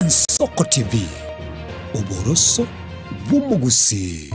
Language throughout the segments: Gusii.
Ensoko TV, oboroso bw'omogusii.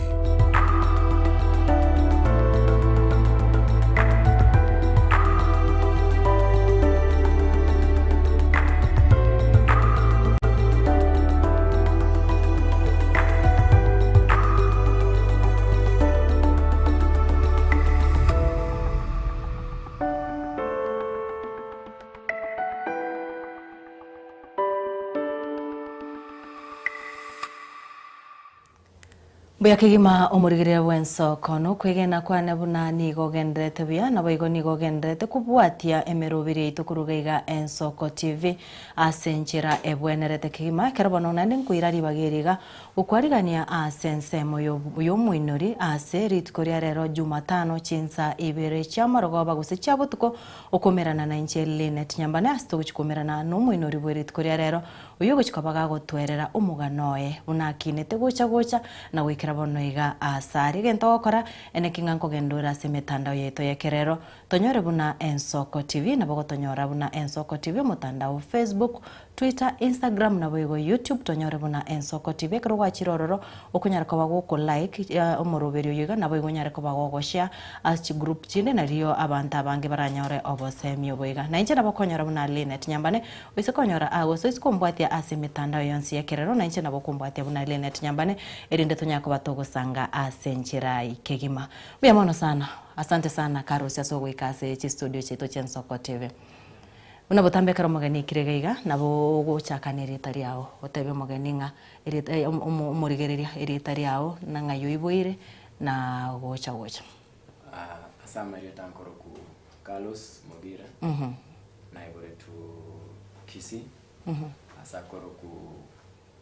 Mbuya kegima omorigereria bw'ensoko, nokwegena kwane buna nigo ogendererete buya, naboigo nigo ogendererete kobwatia emeroberi yaito koruga iga Ensoko TV ase enchera ebwenerete kegima. Ekero bono naende nkoira ribaga eri iga gokwarigania ase ensemo y'omoinori ase rituko ria rero Jumatano chinsa ibere chiamarogoba gose chia botuko Okomerana nainche Linet Nyambane ase togochia komerana nomoinori bwe rituko ria rero, oyio ogochia koba gagotwerera omogano oye buna akinete gocha gocha na goikera bono iga aase are. Egento ogokora eneki ng'a nkogenda ore ase emetandao yaito y'ekerero tonyore buna Ensoko TV nabo gotonyora buna Ensoko TV omotandao Facebook, Twitter, Instagram naboigo YouTube tonyore buna Ensoko TV. Ekero gwachire ororo okonyara koba goko like omoroberio oyo iga naboigo onyare koba gogo share ase chigroup chinde nario abanto abange baranyore obosemi obo iga. Nainche nabo okonyora buna Linet Nyambane oise konyora aa gose oise kombwatia ase emetandao yonsi y'ekerero nainche nabo okombwatia buna Linet Nyambane erinde tonyare koba togosanga ase enchera kegima. Mbuya mono sana. Asante sana Karusi ase ogoika ase chistudio chiaito chi'Ensoko TV. Buna botambe ekero omogeni aikire iga iga, nabo ogochaka nerieta riao, otebie omogeni ng'a erieta omo omorigereria erieta riao na ng'ai oiboire na gocha gocha. Ase amarieta nkoroku Carlos Mogire, naiboretwe Kisii, ase akoroku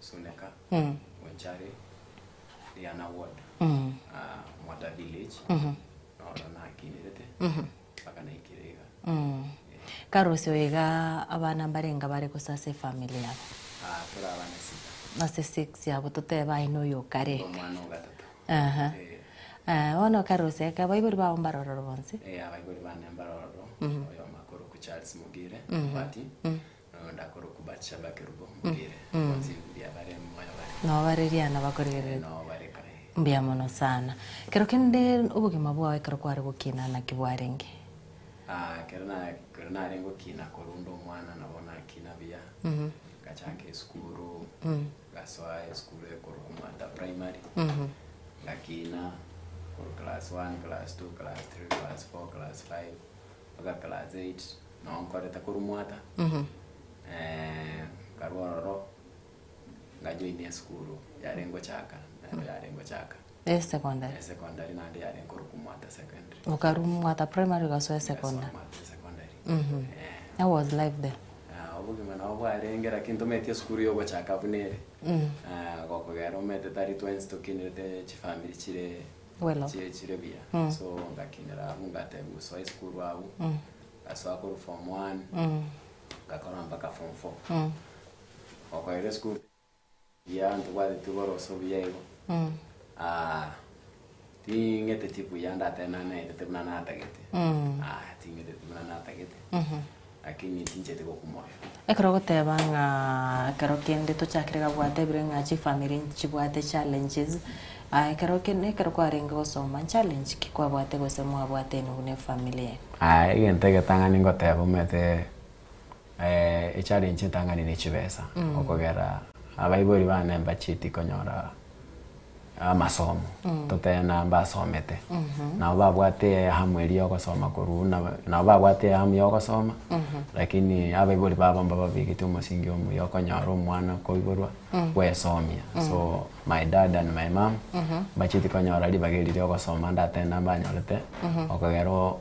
Suneka, Bonchari, Riana Ward, Mwata Village, noro nakinerete. mpaka naikire iga. Carlos oyo iga abana mbarenga bare gose ase efamily yabo? Ah, tore abana sita. Ase six yabo totebe aye noyo okarenge. Omwana o gatato. Aha. Eh. Eh, bono Carlos eke abaibori bao mbare ororo bonsi? Eh, abaibori bane mbare ororo, oyomo akorokwa Charles Mogire, Mbati, na oyonde akorokwa Batsheba Kerubo Mogire, bonsi mbuya bare moyo bare. Noo bare riana bakorigereretie? Eh, noo bare kare. Mbuya mono sana. Kero kende obogima bwao ekero kware gokina naki bwarenge? Ekero na ekero nare ngokina korwa onde omwana nabo nakina buya, ngachaka esukuru, ngasoa esukuru ekorokwa Mwata Primary, ngakina korwa class one, class two, class three, class four, class five, mpaka class eight, noo nkorete korwa Mwata, nkarwa ororo. Ngajoinia esukuru yare ngochaka, nero yare ngochaka. Esecondary. Esecondary naende yare nkorokwa Mwata Secondary. Okarwa Mwata Primary ogasoa esecondary. Ngasoa Mwata Secondary. Eh. How was life there? Ah, obogima nabo bwarenge lakini ntomanyeti esukuru yogochaka buna ere. Gokogera omanyete tari twensi tokinerete chifamiri chire Well off. chire chire buya. So ngakinera abwo ngatebiwa soa esukuru abwo, ngasoa korwa form one, ngakora mpaka form four. Okoira esukuru buya ntobwateti oboroso buya igo, ting'eteti buya ndatebe nanaetete buna natagete, ting'eteti buna natagete, lakini tincheti gokwa moyo. Ekero ogoteba ng'a ekero kende tochakire iga gwatebire ng'a chifamiri nchibwate challenges, ekero kende ekero kwarenge gosoma nchallenge ki kwabwate gose mwabwate inwe buna efamiri eye? Egento egetang'ani ngoteba omanyete Echallenge entang'ani ne chibesa, okogera abaibori bane mbachieti konyora amasomo, totebe na mbasomete, nabo babwate ehamu eria ya ogosoma korwa buna nabo babwate ehamu ya ogosoma, lakini abaibori babo mbababegete omosingi omuya okonyora omwana koiborwa bwesomia. So my dad and my mum, mbachieti konyora ribaga erio ria ogosoma ndatebe nambanyorete, okogera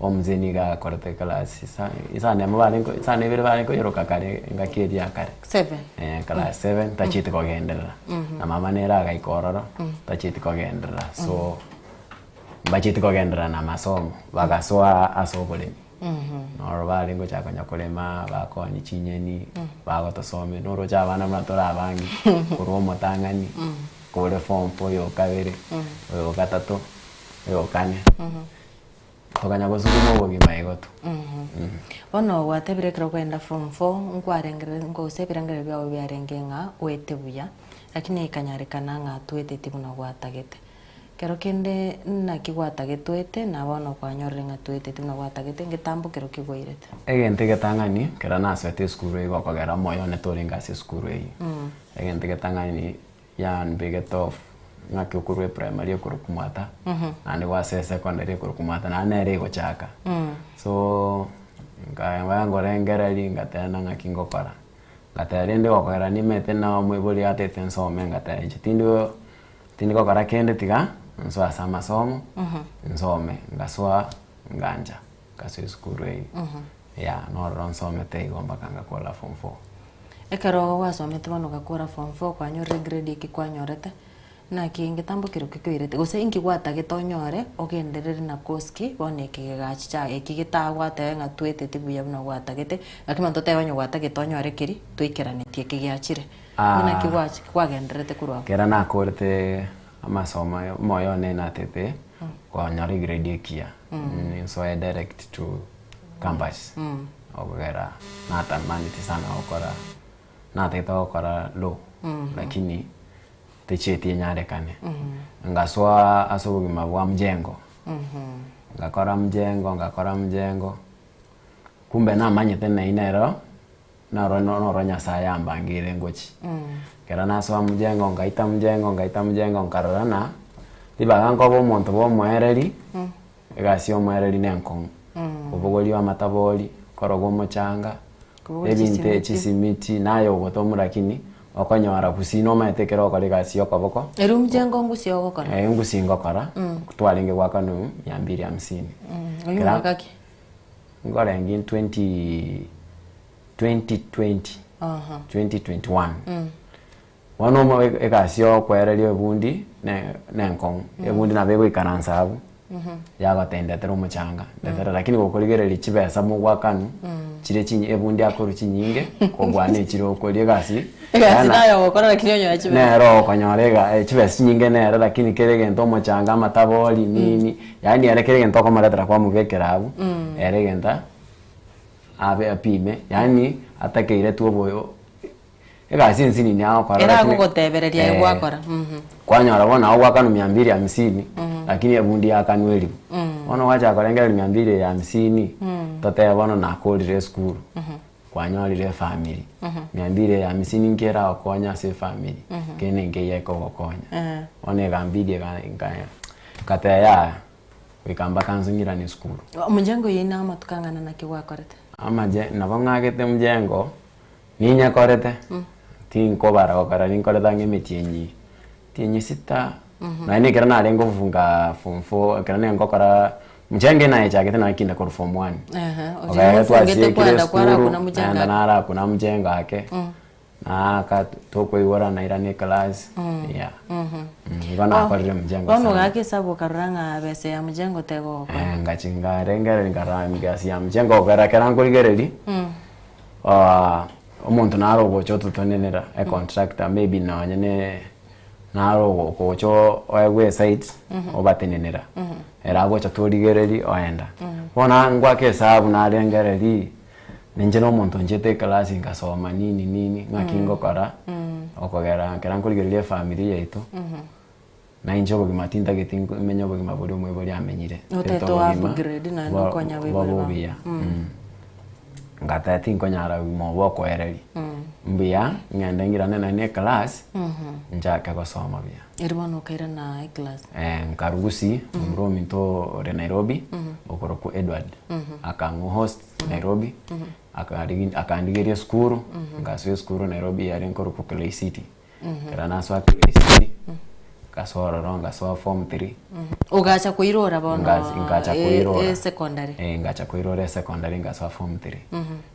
Omzee nigo akorete class isa isano emo barenge isano ibere barenge koiroka kare engaki eria ya kare. Seven. Eh, class seven tachieti kogenderera. Na mama nere agaika ororo, tachieti kogenderera so, mbachieti kogenderera na amasomo, bagasoa ase oboremi. Noro barenge gochaka konya korema, bakooni chinyeni, bagotosomia, noroche abana buna tore abange, korwa omotang'ani, kore form four oyo okabere, oyo ogatato, oyo okane. Tokanya gosukuma obogima igo tu. Bono gwatebire ekero kwagenda form four, nkwarengereri gose ebirengererio biago biarenge ng'a oete buya, lakini ekanyarekana ng'a toeteti buna gwatagete. Kero kende naki gwatagete oete, na bono kwanyorire ng'a toeteti buna gwatagete, ngetambo kero ki gwairete? Egento egetang'ani, ekero nasoete esukuru eywo gokogera omoyo one torenge ase esukuru eywo. Egento egetang'ani Yambegete off ng'aki okorwa eprimary ekorokwa mwata naende gwase esecondary ekorokwa mwata naende nere egochaka so nkaeba ngorengereria ngateba ng'aki ngokora ngateba rende gokogera nimanyete na omoibori atete nsome ngateba inche tindi tindi gokora kende tiga nsoe ase amasomo nsome ngasoa ngancha ngasoa esukuru eywo yeah nororo nsomete igo mpaka ngakora form four. Ekero gwasomete bono ogakora form four kwanyorire egrade eke kwanyorete, naki ngetambo kerokio kioirete gose inki gwatagete onyore ogenderere na course ki bono eke gegachicha eki getagwateba ng'a tweteti buya buna gwatagete, lakini bono totebe onye gwatagete onyore keria toikeranetie eke giachire. Naki gwachi kwagendererete korwa abwo? Ekero nakorete amasomo aye omoyo one natete konyora egrade ekiya, ninsoe direct to campus. Okogera natamaneti sana gokora, natagete gokora law lakini techieti enyarekane. Ngasoa ase obogima bwa mjengo, ngakora mjengo ngakora mjengo, kumbe namanyete nai nero naro noro Nyasaye ambangeire ngochie. Ekero nasoa mjengo ngaita mjengo ngaita mjengo nkarora ng'a ribaga nkoba omonto bwa omoereri. Egasi y'omoereri nenkong'u, kobogoria amatabori, korogwa omochanga, Kobogoria ebinto chisimiti. chisimiti, naye ogotomwa lakini okonyora gusii nomanyete ekero ogokora egasi ya okoboko, Ere omuchengo ngusi ogokora? eh ngusi ngokora, twarenge goakanwa mia mbili hamsini. Oywo Kera mwaka ki? nkorenge in twenty, 2020, Aha. 2021. Bono omo egasi ya okoereria ebundi ne nenkong'u, ebundi nabo egoikaransa abwo, yagotebia ndetera omochanga, ndetera lakini gokorigereria chibesa mogwakanwa, chire chinyi ebundi akorwa chinyinge, kobua na echire okoria egasi, Egasi yaani naye ogokora lakini onyore chibesa. nere okonyora ega chibesa chinyinge nere lakini kera egento omochanga, amatabori, nini, yaani ere kera egento okomoretera kwamobekera abwo, ere egento abe apime, yaani atakeire tu oboyo. Egasi ensinini agokora Ere lakini agogotebereria aye eh, gwakora. Mhm. kwanyora bono nabo gwakanwa mia mbili hamsini lakini ebundi yakanwa elifu. Bono gwachaka korengereria mia mbili eye hamsini, totebe bono nakorire esukuru, kwanyorire efamiri, mia mbili eye hamsini nki eragokonye ase efamiri, kende nkeiyo ekogokonya. Bono egambidi ega nka ngateba yaya, goika mpaka nsung'irane esukuru. Omojengo oyio ina amatuko ang'ana naki gwakorete? Amache nabo ng'agete mjengo. Ninyekorete, tinkobara gokora ninkorete ang'e emetienyi tienyi sita, nonya na ekero narenge gofunga form four ekero nare ngokora mchenge nayechagete naye kinde korwa form one. Ehe, oria Okagera ofungete twasiekire kwenda kwara esukuru, kuna mchengo naenda ake. nara kuna mchengo ake, naaka tokoigora nairana eclass, yeah. Igo nakorire mchengo Bono sana. ogaka esabu okarora ng'a besa ya mjengo tegogokora. Eh, ngachi nkarengereria nkarora egasi ya mchengo gokera ekero nkorigereria. Omonto naro ogocha ototenenera econtractor maybe nonye ne naro ogocha oegwe esite obatenenera, ere agocha torigereria oenda. Bono ngoaka esabu narengereria, ninche na omonto nchete eclass ngasoma nini nini ng'aki ngokora, okogera ekero nkorigereria efamiri yaito, na inche obogima tintageti menye obogima boria omoibori amenyire, Otagete ntagete obogima oupgrade naende bwa okonye bwa abaibori bao. obuya. Ngateba tinkonyara obogima obo bwa okoereria, mbuya ng'ende ng'irane naende na eclass, nchake gosoma buya. Erio bono okairana eclass. Nkarwa gusii, omomura ominto ore Nairobi, okorokwa Edward, akang'u host Nairobi, akarigi akandigeria esukuru, ngasoa esukuru Nairobi yarenge korokwa Clay City. Ekero nasoa KCC, ngasoa ororo ngasoa form three. Ogacha koirora bono Ngachi ngacha koirora. e secondary. Eh, ngacha koirora esecondary ngasoa form three.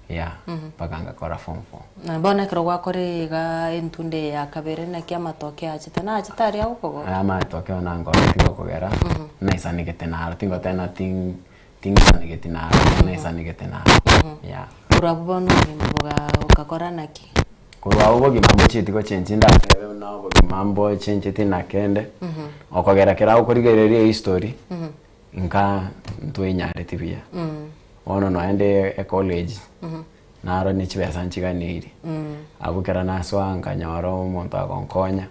Yeah, mpaka ngakora form four. Na bono ekero gwakora iga entunda eye ya kabere naki amatoke achete nachete aria agokogokia? Aya amatoke nangogeti gokogera, naisanegete naro tingoteba ng'a ting ting'isanegeti naro, naisanegete naro, yeah. Korwa abwo bono obogima boga bogakora naki? Korwa abwo obogima mbochieti gochenchia ndatebe buna obogima mbochencheti na kende, okogera kera okorigereria ehistory, nka. ntwenyareti buya. Bono noende ecollege, naro ne chibesa nchiganeiri, abwo ekero nasoa nkanyora omonto agonkonya.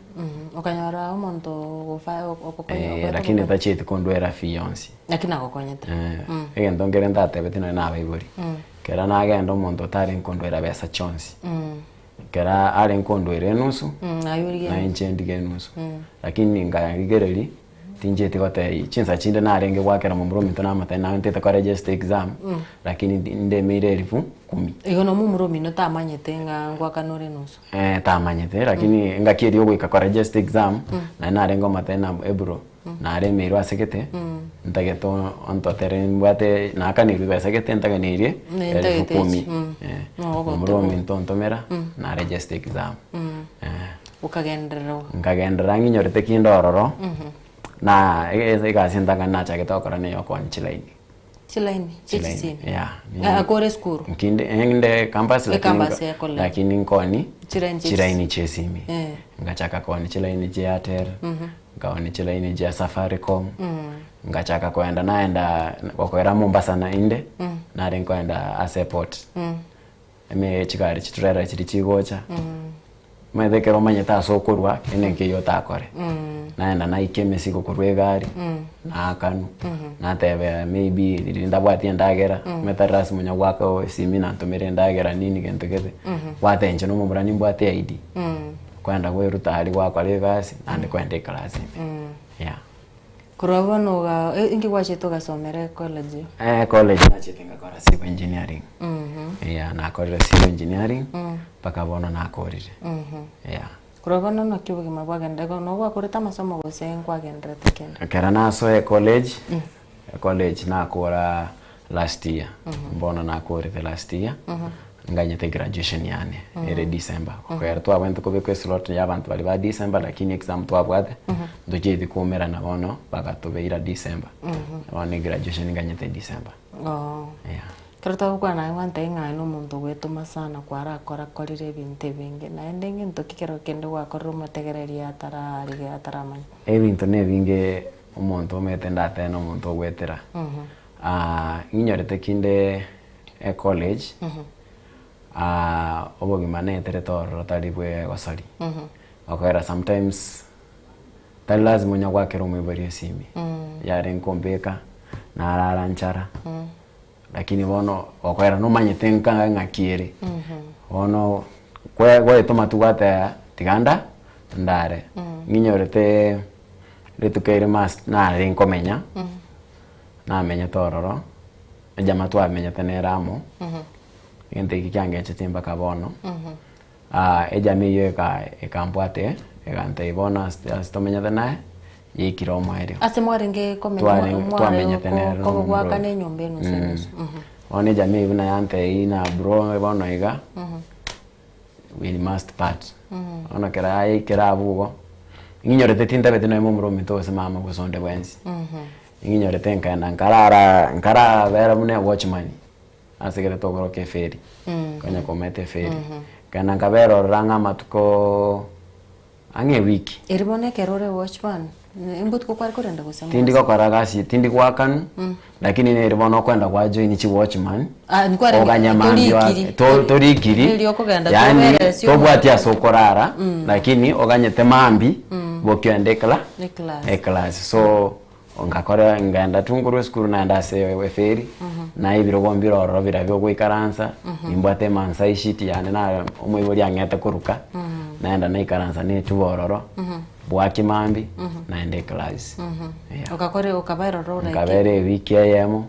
Okanyora omonto ogofa ogokonya Eh, lakini tachieti kondwera fee yonsi. Lakini agokonyete. Egento nkere ntatebeti nonye na abaibori, ekero nagenda omonto otarenge kondwera besa chionsi, ekero arenge kondwera enusu, Aye origie na inche ndige enusu, lakini nkarigereria tinchieti gotebia chinsa chinde narenge goakera momura ominto namotebia naye ntete ko register exam, lakini ndemeire elifu kumi. Igo na momura omino tamanyete ng'a ngoakana ore enusu? Tamanyete lakini engaki eria ogoika ko register exam, naye narenge omotebia ng'a ebro, naremeirwe ase gete, ntagete ontotere mbwate naakanirwe besa gete ntaganeirie Ne, elfu ntagete kumi. echi, Nogogote Momura ominto ontomera, na register exam. Okagenderera oo. Nkagenderera ng'inyorete kinde ororo, na egasi entang'ani nachagete gokora na eyokonya chilaini. Chilaini chie Chilaini, chisimi? yeah. Ah, akore esukuru? Nkinde inde campus lakini Ecampus ya college. lakini nkoni Chilaini chie chilaini chie esimi. Eh. Ngachaka kooni chilaini chia Airtel, nkaoni chilaini chia Safaricom, ngachaka koenda naenda gokoera Mombasa naende, nare nkoenda ase eport. Ime chigari chitrailer chiria chigocha, omanyete ekero omanyete ase okorwa, kende nkeiyo otakore. Naenda naika emesigo korwa egari, naakanwa, nateba maybe riria ndabwati endagera, omanyete tari lasima onya goaka esimi nantomere endagera nini gento gete, bwate inche na omomura nimbwate ID, kwenda kweruta aria gwakora egasi, naende kwenda eclass ime, yeah. Korwa bono iga inki gwachete ogasomera ecollege? College nachete ngakora civil engineering. Yeah, nakorire civil engineering mpaka bono nakorire. Yeah. Korwa bono naki obogima bwagenda igo nabo gwakorete amasomo gose nkwagenderete kende? Ekero nasoa ecollege, ecollege nakora last year, bono nakorete last year, nganyete graduation yane ere December. Okogera twabwenerete kobekwa eslot ya abanto baria ba December lakini exam twabwate ntochieti koumerana bono bagatobeira December. Bono egraduation nganyete December. Oo. Yeah. Ekero twagokwana naye gwantebia ng'a aye na omonto ogwetoma sana kwarakorakorire ebinto ebinge naende ngento ki kero kende gwakorire omotegereria atararigia ataramanya? Ebinto na ebinge omonto omanyete ndatebe na omonto ogwetera. Ng'inyorete kinde ecollege, obogima naeterete ororo tari bwe gosori, okogera sometimes tari lazima onya goakera omoibori esimi, yarenge kombeka, narara nchara, lakini bono okogera nomanyete nka ng'aki ere, bono kwe gwaetoma tu gwateba tiga nda ndare, ng'inyorete rituko erimo ase narenge komenya. Namenyete ororo, ejama twamenyete nere amo, egento eki kiangechetie mpaka bono, ejama eyio eka ekambwate egantebia bono ase ase tomenyete naye, yaikire omoerio. Ase mwarenge komenya Tware mware twamenyete nere ko- nomomura goakana oyo. enyomba enusu enusu. Bono ejama eyio buna yantebia ng'a bro bono iga, we must part. Bono ekero yaikire abwo igo, ng'inyorete tintabeti nonye momura ominto gose mama gose onde bwensi. Ng'inyorete nkaenda nkarara nkarabera buna ewatchman ase ekero tokoroka eferi, konya kometa eferi. Nkaenda nkabera ororo ang'e amatukooo ang'e ewiki. Eri bono ekero ore watchman, mbotuko kware korenda gose Tindi mogaso? gokora gasi tindi goakanwa, lakini nere bono okoenda gwa join chiwatchman, Ah, nkwarenge oganya mambia torikiri. torikiri, Eri okogenda yaani toberesi tobwati ase okorara, lakini oganyete mambia, bokia oende ekla Eclass. eclass. So, ngakora ngaenda tu nkorwa esukuru naenda ase eferi, naye ebirogo mbire ororo biria bia ogoikaransa, nimbwate emansai sheet yane na omoibori ang'ete koruka, naenda naikaransa netuba ororo, bwaki mambia, naenda eclass. Yeah. Ogakora okabera ororo like Nkabera ewiki eyemo,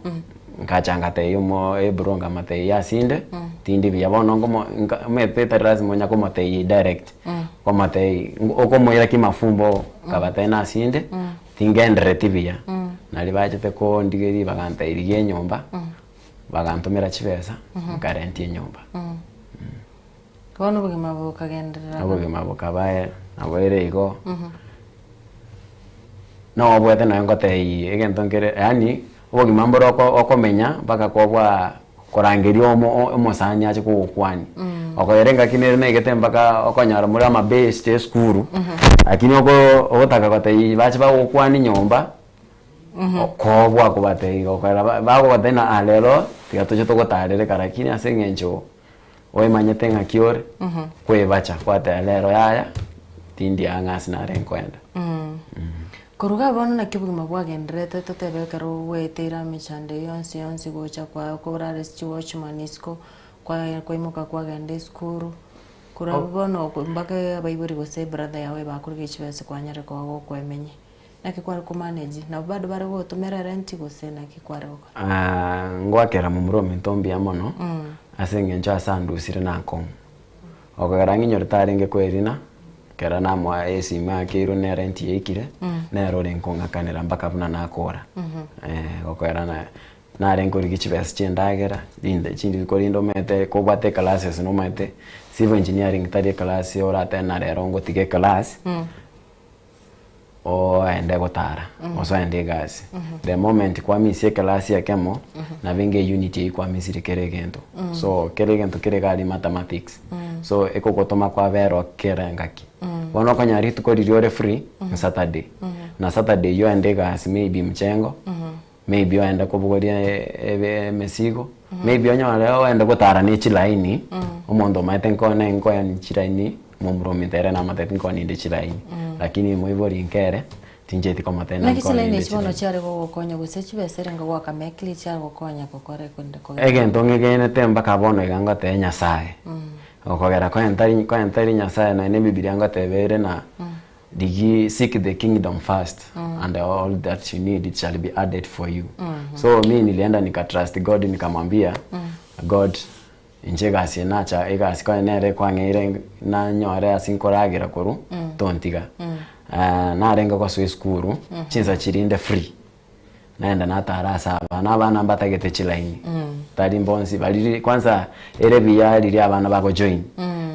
nkacha ngatebia omo ebro nkamotebia ase inde, tindi buya bono nkomo nka omanyete tari lazima onya komotebia direct, okomotebia okomoira kimafumbo nkabatebia nase inde, tingendereti buya, naria bachete kondigeria bagantebia rigia enyomba, bagantomera chibesa, nkarentia enyomba. Bono obogima bokagenderera. Obogima bokaba nabo ere igo, nobwate nonya ngotebia egento nkere yaani obogima mbore oko okomenya mpaka kobwaa korangeria omo omosani ache kogokwania. Okoera engaki nere naigete mpaka okonyora more amabest esukuru, lakini oko ogotaka gotebia bache bagokwania nyomba. Okobua kobatebia igo okogera ba bagogotebia ng'a ah rero tiga toche togotarere kare lakini ase eng'encho oemanyete ng'aki ore, kwebacha kwateba rero yaya, tindi ang'e ase nare nkoenda. Korwa iga bono naki obogima bwagendererete totebe ekero gwaeteire emechando eyio yonsi yonsi gocha kwa korara ase chiwatchman isiko, kwa kwaimoka kwagenda esukuru, korwa abwo bono oko mpaka abaibori gose ebrother yago ebakorigia chibesa kwanyare koba gokoemenya. Naki kware komanage? Nabo bado bare gogotomera erenti gose naki kware gokora? Ngoakera momura ominto mbuya mono, ase eng'encho ase andusire nankong'u. Okogera ng'inyore tarenge kwerina, ekero namoa esimo akeirwe na erenti yaikire, nere orenge kong'akanera mpaka buna nakora. Gokogera na narenge korigia chibesa chia endagera, rinde chinde korende omanyete kobwate eclasses nomanyete civil engineering tari eclass oratebe na rero ngotiga eclass. Oende gotara, gose oende egasi. The moment kwamisia ekelasi ekemo, nabo enga eunit eywo kwamisire kera egento. So kera egento kere iga aria mathematics. So ekogotoma kwaberwa kera engaki. Bono okonyora rituko riria ore free, ni Saturday. Na Saturday eywo oende egasi maybe mchengo, maybe oende kobogoria emesigo, maybe onyore oende gotara ne chilaini, omonto omanyete nkone nkoeni chilaini, momura ominto ere namotebia nkoni inde chilaini, lakini moibori nkere, tincheti komotebia Naki nkoni chilaini inde echi bono chilaini. chiare gogokonya gose chibesa erenge gwakamekire chiare gokonya gokora ekonde kogenda? Egento ng'egenete mpaka bono iga ngotebia Nyasaye, okogera konya ntari konya ntari Nyasaye nonya na ebibiria ngoteba ere na. Rigia seek the kingdom first and all that you need it shall be added for you. So mi nilienda nika trust God nikamwambia God inche egasi eye nacha egasi konya nere ekwang'eire nanyore ase nkoragera korwa tontiga. Narenge gosoa esukuru chinsa chiria inde free. Naenda natara ase abana, abana mbatagete chilaini, tari mbonsi bariri kwanza ere buya riria abana bagojoin,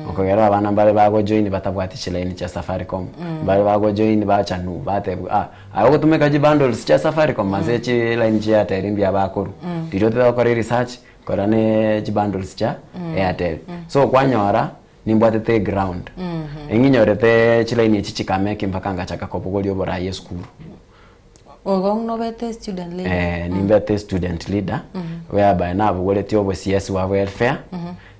okogera abana mbare bagojoin batabwati chilaini chia Safaricom, mbare bagojoin bacha nu batebiwa ah aye ogotumeka chibundles chia Safaricom ase chilaini chia Airtel mbuya bakorwa, riria otagete gokora eresearch kora ne chibundles chia Airtel. So kwanyora nimbwatete eground, eng'inyorete chilaini echi chikameki mpaka ngachaka kobogoria oborai esukuru. Ogo nobete student leader. Eh, nimbete student leader whereby nabogoretie obo CS wa welfare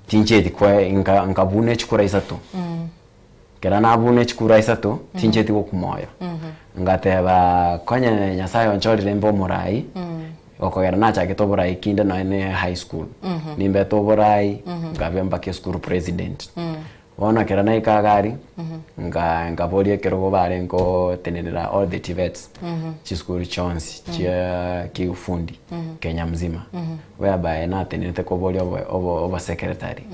tincheti kwe nka nkabuna echikura isato ekero nabuna echikura isato tincheti gokwa moyo ngateba konye nyasaye onchorire mbe omorai okogera nachagete oborai kinde nonye ne high school nimbete oborai nkabe mpaka eschool president Bono ekero naika iga aria, nka nkaboria ekerogo bare nkotenenera all the TVETs, chisukuru chionsi chia kiufundi Kenya mzima, whereby natenenete koboria obo obo obosecretary.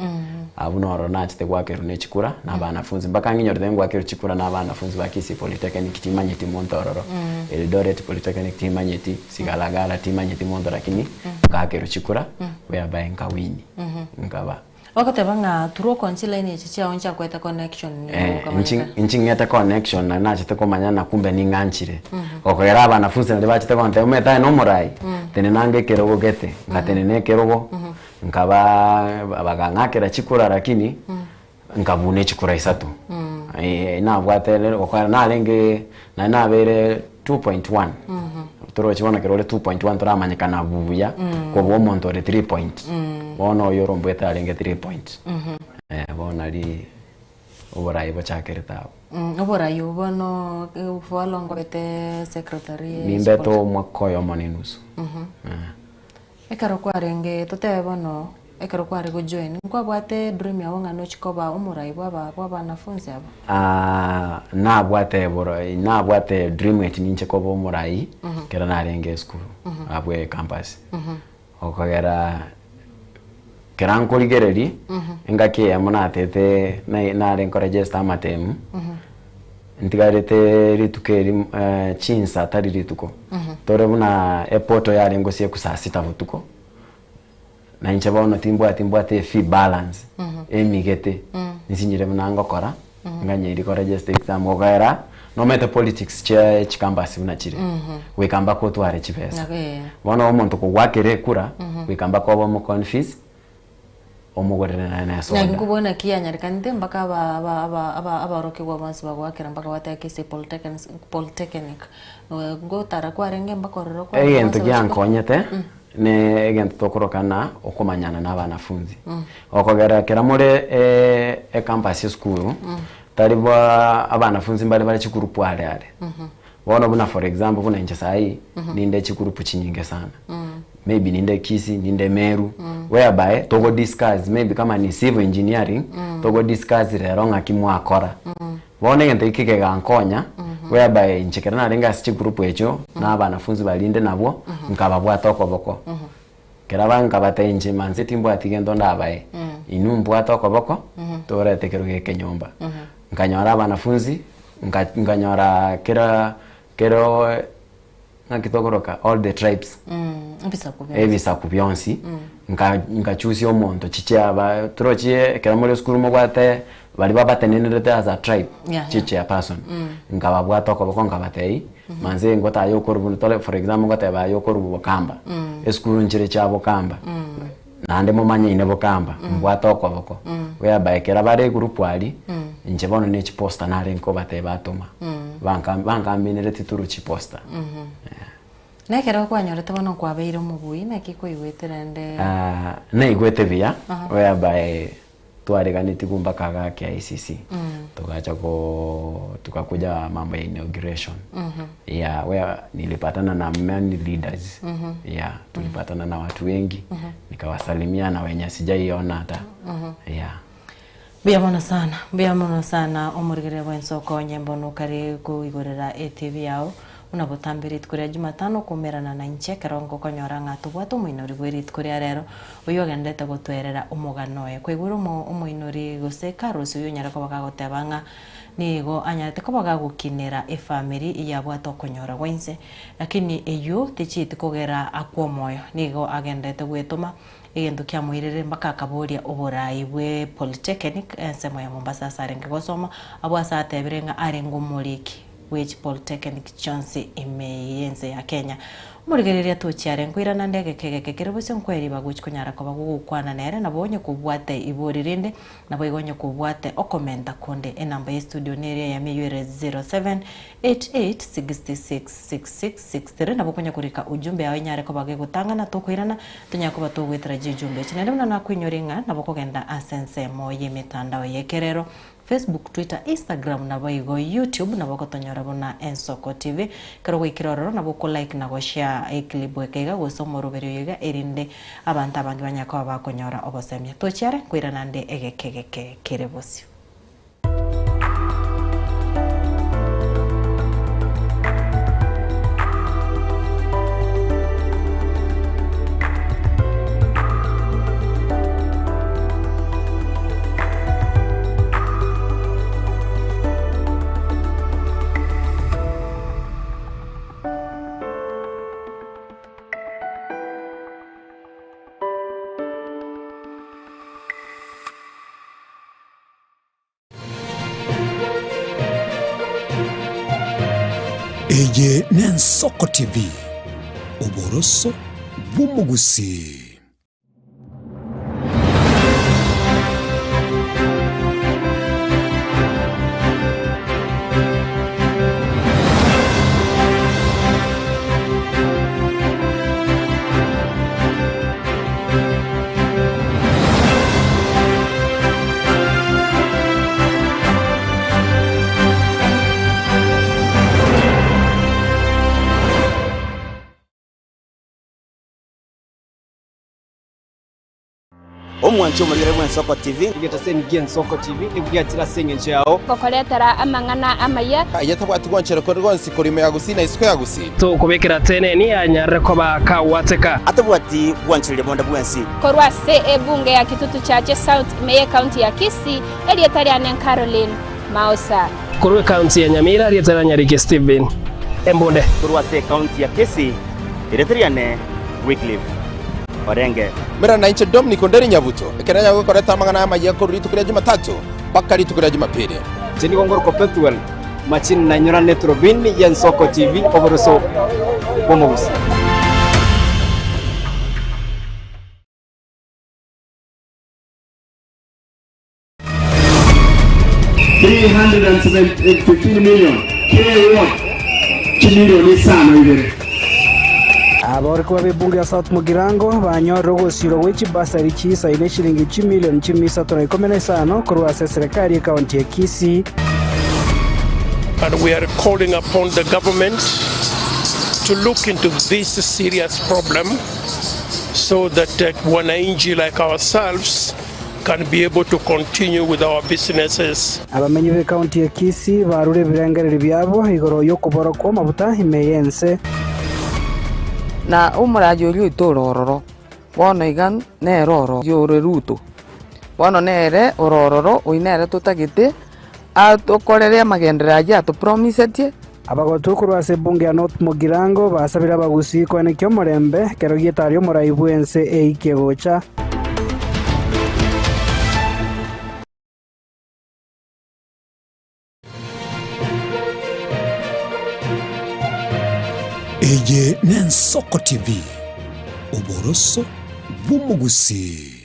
Abwo noro nachete goakerwa ne chikura na abanafunzi, mpaka ng'inyorete ngoakerwa chikura na abanafunzi ba Kisii Polytechnic timanyeti monto ororo, Eldoret Polytechnic timanyeti, Sigalagala timanyeti monto lakini ngaakerwa chikura whereby nkawini, nkaba. Ogoteba ng'a through okonya chilaini echi chiao nchiakoete connection nigo Eh, okamanya inchi inchi ng'ete connection nari nachete komanya na kumbe ning'anchire. Gokogera abanafunsi naria bachete gontebia omanyete aye nomorai, tenena ange ekerogo gete, ngatenena ekerogo, nkabaa bagang'akera chikura lakini, nkabuna echikura isato. Nabwate rero gokora narenge nari nabeire 2.1, torochi bono ekero ore 2.1 toramanyekana buya, kobua omonto ore 3 point, bono oyio orombwete arenge 3 point, bono nari oborai bochakerete abwo. Oborai obwo bono for how long obete secretary Nimbete omwaka oyomo na enusu. Ekero kwarenge totebe bono ekero kware go join nkwabwate dream yago ng'a nochi koba omorai bwa bwa abanafunzi aba? Nabwate boro nabwate dream eti ninche koba omorai ekero narenge esukuru abwo ecampus. Okogera kera nkorigereria engaki eyemo natete nai nare nkoregister amatemu Ntigarete rituko eri chinsa tari rituko, tore buna epoto yarenge gosiekwa saa sita botuko, na inche bono timbwati mbwate efee balance emigete, nsinyire buna ngokora, nganye koregister exam gokaera nomanyete politics chia chicampus buna chire, goika mpaka otware chibesa. Bono omonto kogwakera ekura, goika mpaka obe omoconfuse. Omogorere naye Naki nesoda. nkobua naki yanyarekanete mpaka aba aba aba aba abaorokigwa bonsi bagoakera mpaka bateba Kisii Polytechnic Polytechnic ngotara kwarenge mpaka ororo kwarenge Egento bonsi bachia giankonyete ne egento tokoroka ng'a okomanyana na abanafunzi. Okogera ekero more ecampus esukuru, tari bwa abanafunzi mbare bare chigroup are are. Bono buna for example buna inche saii, ninde chigroup chinyinge sana. Maybe ninde Kisii, ninde Meru, whereby togo discuss maybe kama ni civil engineering, togo discuss rero ng'aki mwakora. Bono egento eke kegankonya, whereby inche ekero narenge ase chigroup echio, na abanafunzi baria inde nabwo, nkababwata okoboko. Ekero aba nkabatebia inche manse timbwati gento ndabae, inwe mbwate okoboko, torete kero geke nyomba. Nkanyora abanafunzi, nka nkanyora kera kero ng'aki tokoroka all the tribes, Ebisaku bionsi. ebisaku bionsi, nka nkachusia omonto chichiaba torochie ekero more esukuru mobwate baria babatenenerete as a tribe, Yeah, yeah. chichairperson, nkababwata okoboko nkabatebia, manze ngotaye okorwa buna tore for example ngoteba aye okorwa bokamba, esukuru nchire chia bokamba, naende momanyaine bokamba, mbwate okoboko, whereby ekero bare egroup aria, inche bono ne chiposter narenge kobatebia batoma, banka bankaminereti through chiposter. Na ekero kwanyorete bono kwabeire omobui, naki kwaigwete rende? Naigwete buya, whereby twareganetigwe mpaka igaa KICC, togacha koo tukakuja mambo ya inauguration, yeah where nilipatana na many leaders, yeah tulipatana na watu wengi, nikawasalimia na wenye sijaiona hata, yeah. Mbuya mono sana, mbuya mono sana omorigereria bw'ensoko onye mbono okare koigorera etv yao buna botambe rituko ria jumatano koumerana na inche ekero ngokonyora ng'a tobwate omoinori bwe rituko ria rero oyio ogenderete gotoerera omogano oye. Kwaigure omo omoinori gose Carlos oyio onyare koba gagoteba ng'a nigo anyarete koba gagokinera efamiri eyabwate okonyora gwa inse lakini eyio techieti kogera akwe omoyo nigo agenderete gwetoma Egento kiamoirerire mpaka akaboria oboraai bwe Polytechnic ensemo ya Mombasa ase arenge gosoma, abwo ase atebire ng'a arenge omoriki bwe chipolytechnic chionsi ime y'ense ya Kenya. Omorigereria tochi are nkoirana nde egeka egeke kere bosio nkweriba gochi konyara koba gogokwana nere nabo onye kobwate ibori rinde Naboigo onye kobwate okomenta konde, enamba ye studio neria eyemo eyio ere 0788666663 nabo okonya korika ujumbe yao enyare koba gegotang'ana tokoirana tonyare koba togoetera chijumbe echi. Naende buna nakoinyoria ng'a nabo okogenda ase ensemo y'emetandao y'ekerero, Facebook, Twitter, Instagram naboigo YouTube nabo okotonyora buna Ensoko TV. Ekero gwaikire ororo nabo oko like na go share eclip eke iga gose omoroberi oyo iga erinde Abanto abange banyare koba bakonyora obosemia. Tochiare nkoirana nde egeke geke kere bosio. Eye n'Ensoko TV, oboroso bw'omogusii. Omwanche omorigere bw'Ensoko TV. Egetaseni gi'Ensoko TV nigo giachire ase engencho yao. Gokoretera amang'ana amaya. Aye tabwati gwanchera kore gwonsi korwa ime ya Gusii na isiko ya Gusii. Tokobekera teneni anyarire koba kagwateka. Atabwati gwanchereria bonde bwensi. Korwa ase ebunge ya Kitutu Chache South ime y'Ecounty ya Kisii, erieta riane Caroline Maosa. Korwa ecounty ya Nyamira, erieta ria Nyariki Stephen Embunde. Korwa ase ecounty ya Kisii, erieta riane Wycliffe Orenge. Mera nainche Dominic Onderi Nyabuto, ekero nanyare gokoreta amang'ana amayia korwa rituko ria Jumatatu mpaka rituko ria Jumapili. Inche nigo ngorokwa Pethuel Machini nainyorane eturubini y'Ensoko TV oboroso bw'omogusii. 515 million kera eward chimilioni isano ibere. Aborokigwa b'ebunge ya South Mugirango banyorire ogosirwa gwe chibasari chiisaine chilingi chimilioni chimia isato na ikomi na isano korwa ase eserekari y'ekaunti ya Kisii. And we are calling upon the government to look into this serious problem so that wananchi like ourselves can be able to continue with our businesses. Abamenyi b'ekaunti ya Kisii barure ebirengererio biabo igoro y'okobora kw'amabuta ime y'ense. Na omoraai oria oito ore ororo bono iga nere oro ore Ruto, bono nere ore ororo, oyio nere totagete atokorere amagenderero ayio atopromisetie. Abagotu korwa ase ebunge ya North Mugirango basabire abagusii koenekia omorembe ekero gi'etari omorai bw'ense eikie gocha. Eye n'Ensoko TV, oboroso bw'omogusii.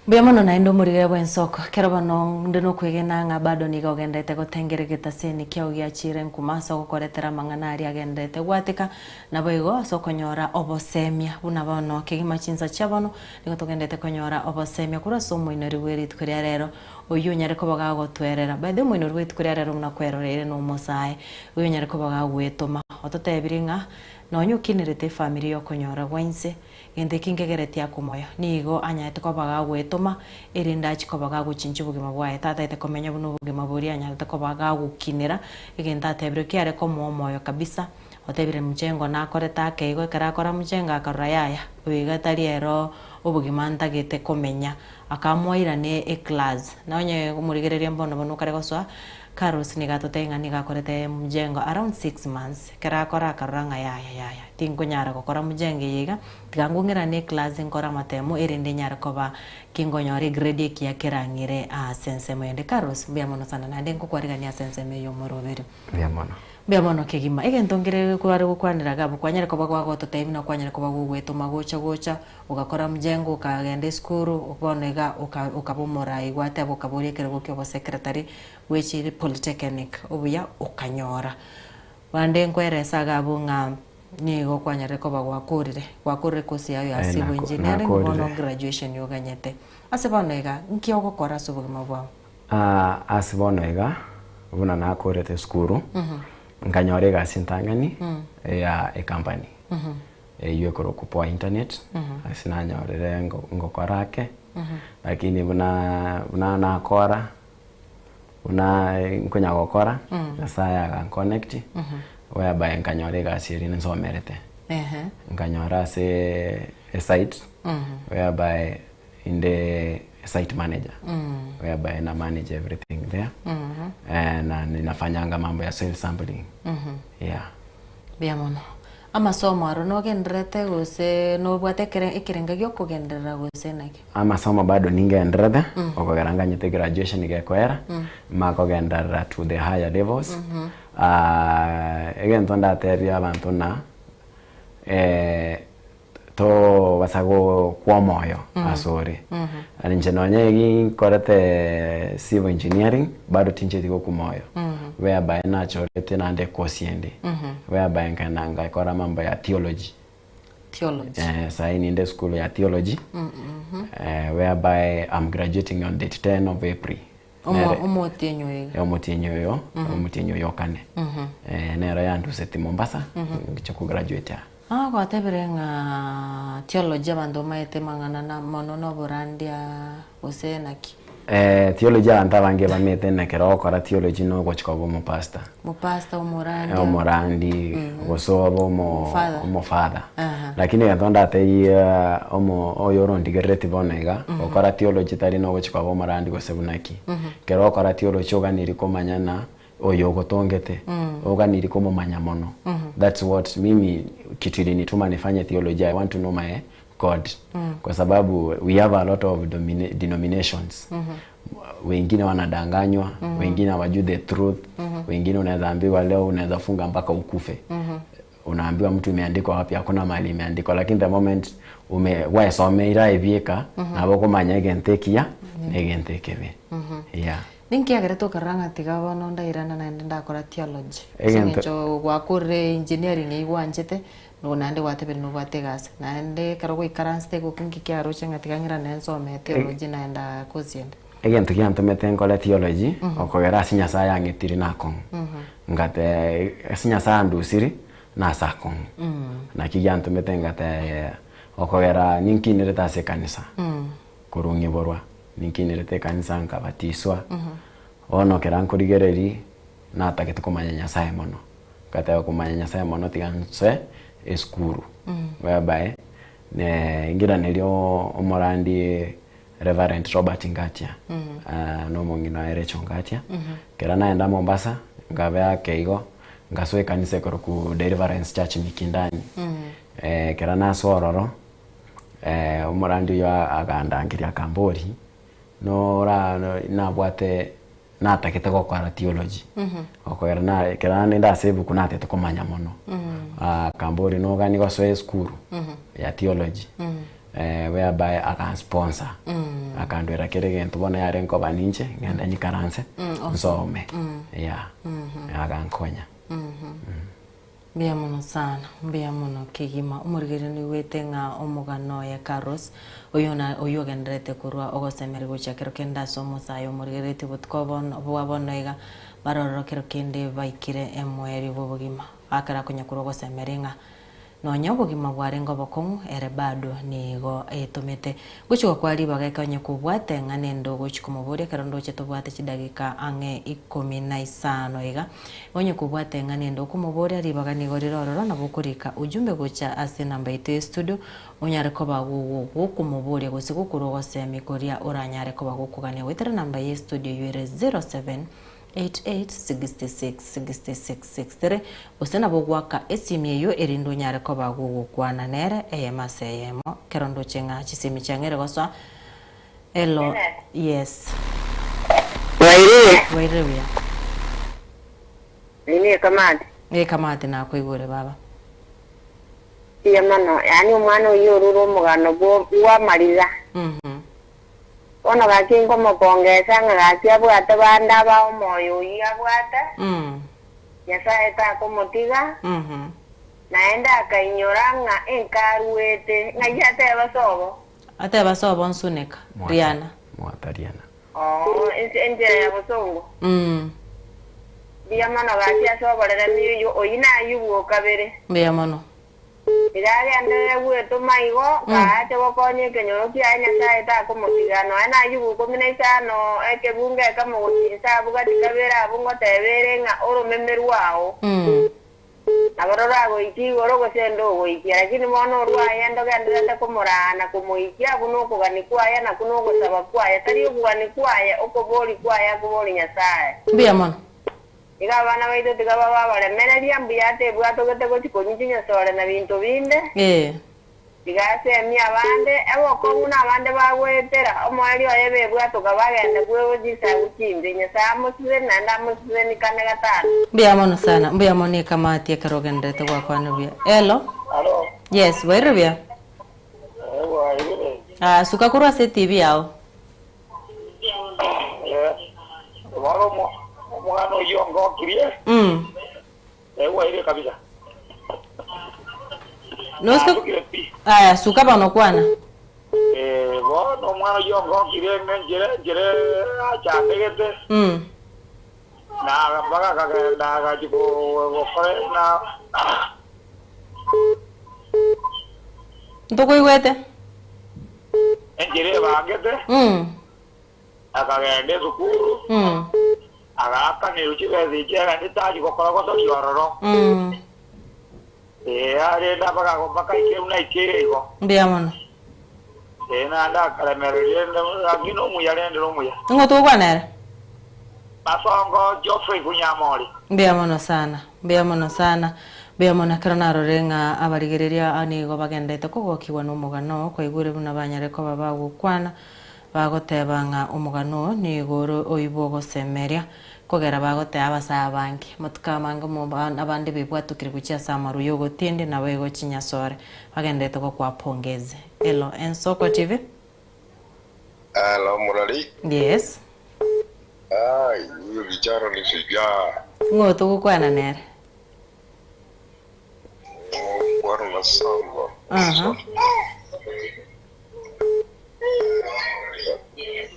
Mbuya mono naende omorigere bw'ensoko, ekero bono onde nokwegena ng'a bado nigo ogenderete gotengera egetaseni kiao giachire nkuma ase ogokoretera amang'ana aria agenderete gwateka, naboigo ase okonyora obosemia buna bono kegima chinsa chia bono nigo togenderete konyora obosemia korwa ase omoinori bwe rituko ria rero oyio onyare koba gagotwerera. By the way omoinori bwe rituko ria rero buna kweroreire nomosae oyio onyare koba gagwetoma ototebirie ng'a nonya okinerete efamiri yokonyora gwa inse Gento eki nkegeretie akomoyo, nigo anyarete koba gagwetoma, erinde achie koba gagochinchia obogima bwaye. Tataete komenya buna obogima boria anyarete koba gagokinera, egento atebire kiare komoa omoyo kabisa, otebire mchengo nakorete ake igo, ekero akora mchengo akarora yaya, oyo iga tari ero obogima ntagete komenya. Akaamua airane eclass. Na onye omorigereria mbono bono okare gosoa, Carlos nigo atotebia ng'a nigo akorete mjengo around 6 months, ekero akora akarora ng'a yaya yaya tinkonyara gokora mjengo eye iga, tiga ngong'erane eclass nkore amatemo erinde nyare koba kingonyora egrade ekiya kerang'ire ase ensemo ende. Carlos, mbuya mono sana naende nkokwarigania ase ensemo eye omoroberi. Mbuya mono. Mbuya mono kegima. Egento nkere kware gokwanera iga abwo, kwanyare koba gwagototebia buna kwanyare koba gogwetoma gocha gocha, ogakora mjengo okagenda esukuru, bono iga oka okaba omorai gwateba okaboria ekerogo kia obosecretary bwechire polytechnic obuya okanyora. Bande nkweresa iga abwo ng'a nigo kwanyarire koba gwakorire, gwakorire course yago ya Eh, civil nako- engineering bono nakorire. graduation oganyete. Ase bono iga, nki ogokora ase obogima bwao? Ah, ase bono iga, buna nakorete esukuru, nkanyora egasi entang'ani ya ecompany, eywo ekorokwa Poa Internet, ase nanyorire ngo- ngokora ake, lakini buna buna nakora, buna nkonya gokora, Nyasaye aganconnect, whereby nkanyora egasi eria nsomerete. Nkanyora ase esite, whereby inde site manager, whereby na manage everything there, na ninafanyanga mambo ya soil sampling, yeah. Mbuya mono. Amasomo aro nogendererete gose nobwate ekere ekerenga giokogenderera gose naki? Amasomo bado ningendererete, okogera nganyete graduation gekoera, makogenderera to the higher levels, egento ndatebie abanto ng'a tobasa gokwa omoyo asore. Inche nonye ginkorete civil engineering, bado tincheti gokwa moyo, whereby nachorete naende ecourse ende, whereby nkaenda ngakora mambo ya theology. Theology. Sahi ninde esukuru ya theology, whereby I'm graduating on date 10 of April. Omo- Omotienyi oyo iga. Omotienyi oyo, omotienyi oyo okane. Nero yanduseti Mombasa, ngicha kograduate aa. Ah, gwatebire ng'a theology abanto bamaete mang'ana na mono na oborandia gose naki? Theology abanto abange bamaete ng'a ekero ogokora theology na ogochia koba omopastor. Mopastor, omorandia. Omorandi, gose obe omo Omofather. omofather. Aha. Lakini egento ndatebie omo oyo orondigerereti bono iga, gokora theology tari na ogochia koba omorandi gose buna ki. Ekero ogokora theology oganeiri komanya ng'a. oyo ogotongete oganiri komomanya mono that's what mimi kitu ilinituma nifanye theology I want to know my God kwa sababu we have a lot of denominations wengine wanadanganywa wengine hawajui the truth wengine unaweza ambiwa leo unaweza funga mpaka ukufe unaambiwa mtu imeandikwa wapi hakuna mahali imeandikwa lakini the moment ume waesomeire ebieka nabo okomanya egento ekiya na egento ekebe yeah Ninki kiagerete okarora ng'a tiga bono ndairana naende ndakora theology? Ase Egento eng'encho gwakorire engineering eywo gwanchete, no naende gwatebire nobwate egasi. Naende ekero gwaikaransete igo nki kiaroche ng'a tiga ng'irane nsome theology naende aa course ende? Egento giantomete nkore theology, okogera ase Nyasaye ang'etire nakong'u. Ngate ase Nyasaye andusiri, nase akong'u. Naki giantomete ngate okogera ninkinerete ase ekanisa, korwa ng'iborwa, ninkinerete ekanisa nkabatiswa, bono ekero nkorigereria, natagete komanya Nyasaye mono. Ngateba komanya Nyasaye mono tiga nsoe esukuru, whereby ne ngiranerie omorandi Reverend Robert Ngatia, na omong'ina oye Rachel Ngatia. Ekero naenda Mombasa, nkabe ake igo, ngasoa ekanisa ekorokwa Deliverance Church Mikindani. Ekero nasoa ororo, omorandi oyio agandangeria akamboria, nora nabwate natagete gokora theology, okogera na ekero naende ase ebuku natagete komanya mono, akamboria nogani gosoa esukuru ya theology whereby agansponsor, akandwera kera egento bono yare nkoba ninche ngende nyikaranse nsome yeah, agankonya. Mbuya mono sana, mbuya mono kegima. Omorigereria noigwete ng'a omogano oye Carlos, oyio na oyio ogendererete korwa ogosemeria gochia kero kende ase omosae omorigereretie obotuko bono bwa bono iga, barororo kero kende baikire emoerio bw'obogima. Ekero akonya korwa ogosemeria ng'a nonya obogima bwarenge obokong'u, ere bado nigo etomete. Gochia gokwa ribaga eke onye kobwate ng'a nende ogochia komoboria ekero ndoche tobwate chidageka ang'e ikomi na isano iga. Onye kobwate ng'a nende okomoboria ribaga nigo rire ororo nabo okorika ujumbe gocha ase enamba yaito ye studio onyare koba gokomoboria gose gokorwa ogosemi koria oranyare koba gokogania goetera enamba ye studio eywo ere 0788666663 gose nabo ogoaka esimi eywo erinde onyare koba gogokwana nere eyemo ase eyemo kero ndoche ng'a chisemi chiang'eire gosoa Hello yes. Bwairire. Bwairire buya. Nini ekamati. Ekamati nakoigure baba. Mbuya mono, yaani omwana oyio orure omogano bwo bw'amariga. Bono gaki nkomopongesa ng'a gaki abwate bande abae omoyo oyio abwate, Nyasaye takomotiga, naende akainyora ng'a enkaruete, ng'ai ateba sobo? Ateba sobo nsuneka riana. Mwata riana. Oo, ense enchera ya bosongo. Mm. Mbuya mono gaki ase oboreremi oyio, oyio n'Ayubu o kabere. Mbuya mono. Iga agenderere gwetoma igo, kaache gokonya ekenyoro kiaye Nyasae takomotiga. Nonya n'Ayubu ikomi na isano ekebungo ekemo gochia inse abwo gati kabere abwo ngoteba ere ng'a oromeme rwao. Mm. Nabo roragoikie igoro gose ndogoikia, lakini bono orwaye ndogendererete komoraa na komoikia buna okogania kwaye na buna ogosaba kwaye, tari okogania kwaye, okoboria kwaye akoboria Nyasae. Mbuya mono. Iga abana baito tiga babe abaremereria, mbuya atebwatogete gochia konywa chinyosore na binto binde. Ee. Tiga asemie abande, ebokong'u na abande bagoetera, omoerio oye bebwatoka bagende bwegwe chinsagu chimbe. Nyasae amoseseni naende amoseseni kane gatano. Mbuya mono sana, mbuya mono ekamati ekero ogendererete gwakwana buya. Hello. Alo. Yes, bwairire buya? Eh, bwairire. Ah, suka korwa ase etibi yao. Eh, bono omo- omwana oyio ongokirie. Mm. Eh, bwairire kabisa. Nosike Nasukire pi. Aya, suka bono kwana. Eh, bono omwana oyio ongokire ng'a enchera enchera achandegete. Mm. Na mpaka akagenda agachia go- gokora na Ntokoigwete? enchera ebangete. Mm. Akagenda esukuru, Mm. agaakanerwa chibesa echio agendete achie gokora gosoria ororo. Mm. Ee, arende mpaka mpaka aike buna aikeire igo. Mbuya mono. Ee, naende akaremereria rende lakini omuya rende nomuya. Ning'o togokwana ere? Basongo Geoffrey Bunyamori. Mbuya mono sana, mbuya mono sana, mbuya mono ekero narorire ng'a abarigereria aa nigo bagenderete kogokigwa nomogano oo, kwaigure buna banyare koba bagokwana, bagoteba ng'a omogano oo nigo ore oyio bwogosemeria, kogera bagoteba abasae abange, amatuko amange omo abande bebwatokire gochia ase amaru y'ogotindi naboigo chinyasore, bagenderete gokwa pongezi. Elo Ensoko TV. Hello, Murari. Yes. Ai, huyo kijana ni shujaa. Ng'o togokwana nere? Bwana na samba. Aha.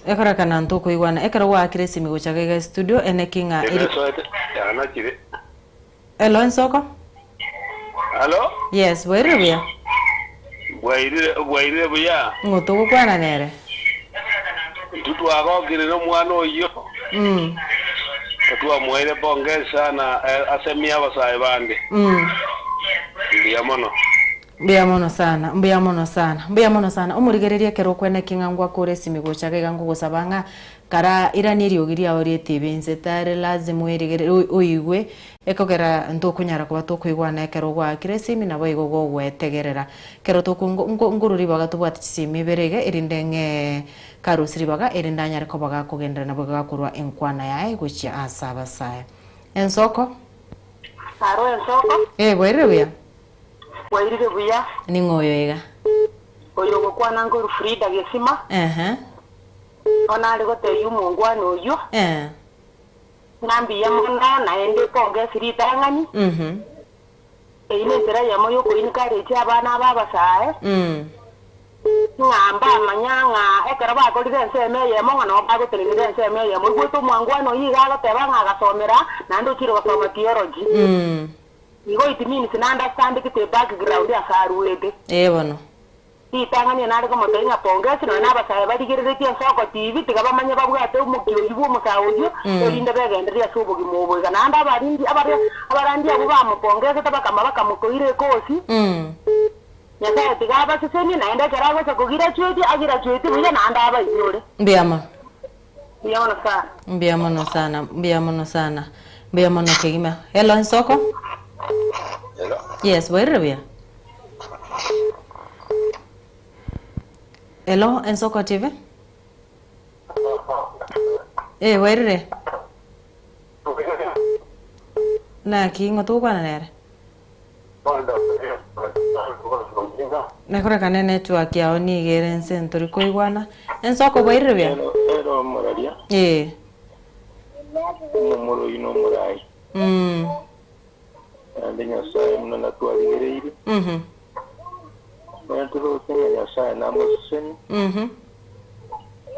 Ekorekana ntokoigwana ekero gwaakire esimi gocha gaiga estudio eneki ng'a eri Yanachire. Hello Ensoko. Halo? Yes, bwairire buya? Bwairire, bwairire buya? Ng'o togokwana nere? Intwe twagokire nomwana oyio, Mm. twamoeire pongezi sana eh, asemie abasae bande. Mbuya mono. Mbuya mono sana, mbuya mono sana, mbuya mono sana. Omorigereria ekero okweneki ng'a ngwakore esimi gocha iga ngogosaba ng'a kara irania eriogi riao ri'etibi inse tari lazima oerigereri oigwe ekogera ntokonyara koba tokoigwana ekero gwaakire esimi naboigo gogwetegerera. Ekero toko ngo ngo nkorwa ribaga tobwate chisimi ibere iga erinde ng'ee karusie ribaga erinde anyare koba gakogenderera naboigo gakorwa enkwana yaye gochia ase abasae. Ensoko. Aro ensoko. Eh, bwairire buya? Bwairire buya. Ning'o oyo iga? Oyo ogokwana nkoru Frida Gesima. Ehe. Bono are gotebia omongwana oyio. Eh. Ng'a mbuya mono naende pongesi ritang'ani. Mhm. Eyio nenchera eyemo y'okoencourage abana aba abasae. Ng'a mbamanya ng'a ekero bakorire ensemo eyemo ng'a nabo bagotenenera ensemo eyemo. Oigwete omwangwana oyio iga agoteba ng'a agasomera naende ochire gosoma theology. Igo it means na understandegete background ase aruete. Ee bono. Ritang'ani nare komotebia ng'a pongesi nonya na abasae barigereretie ensoko TV tiga bamanye babwate omokia oyio bwa omosae oyio erinde begendererie ase obogima obo iga. Naende abarindi abaria abarandi abwo bamopongesete bakama bakamokoira ekosi. Nyasae tiga abasesenie naende ekero agocha kogirachueti agirachueti buya naende abainyore. Mbuya mono. Mbuya mono sana. Mbuya mono sana, mbuya mono sana, mbuya mono kegima. Hello Nsoko. Hello. Yes, bwairire buya? Hello Ensoko TV. Eh, bwairire? Naki ng'o togokwana nere? Nekorekane network yao nigo ere ense ntori koigwana. Ensoko bwairire buya? Ere omoraria, Ee. omomura oyio nomorai. Mm. Naende Nyasae buna natwarigereirie, Mhm. nonya toroche ng'a Nyasae namosesenie, Mhm.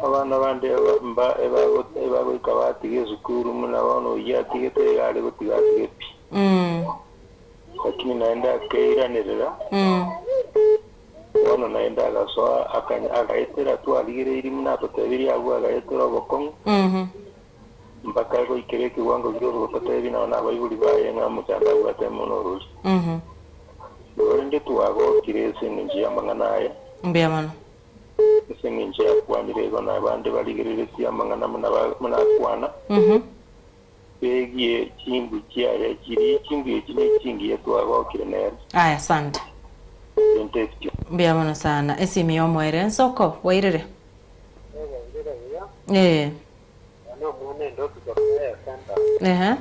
abana bande eba- mba- ebago- ebagoika batiga esukuru buna bono oyio atigete iga are gotiga atige pi. Mm. Lakini naende akeiranerera, Mm. bono naende agasoa akanya agaetera twarigereirie buna atotebirie agwo agaetera obokong'u, Mhm. mpaka goikera ekewango gi'ogototebi nao nabaibori baye ng'a omochando abwate mono orori. Mhm. Korende twagokire ase engencho y'amang'ana aya, Mbuya mono. ase engencho yakwanire igo na abande barigereretie amang'ana buna ba- buna akwana, Mhm. Begie chimbu chiaye chiria chimbu echi ne chingiya twagokire nere. Aya asante. Ente ekio. Mbuya mono sana. Esimi yomoerio ensoko bwairire? Ee. Ehe.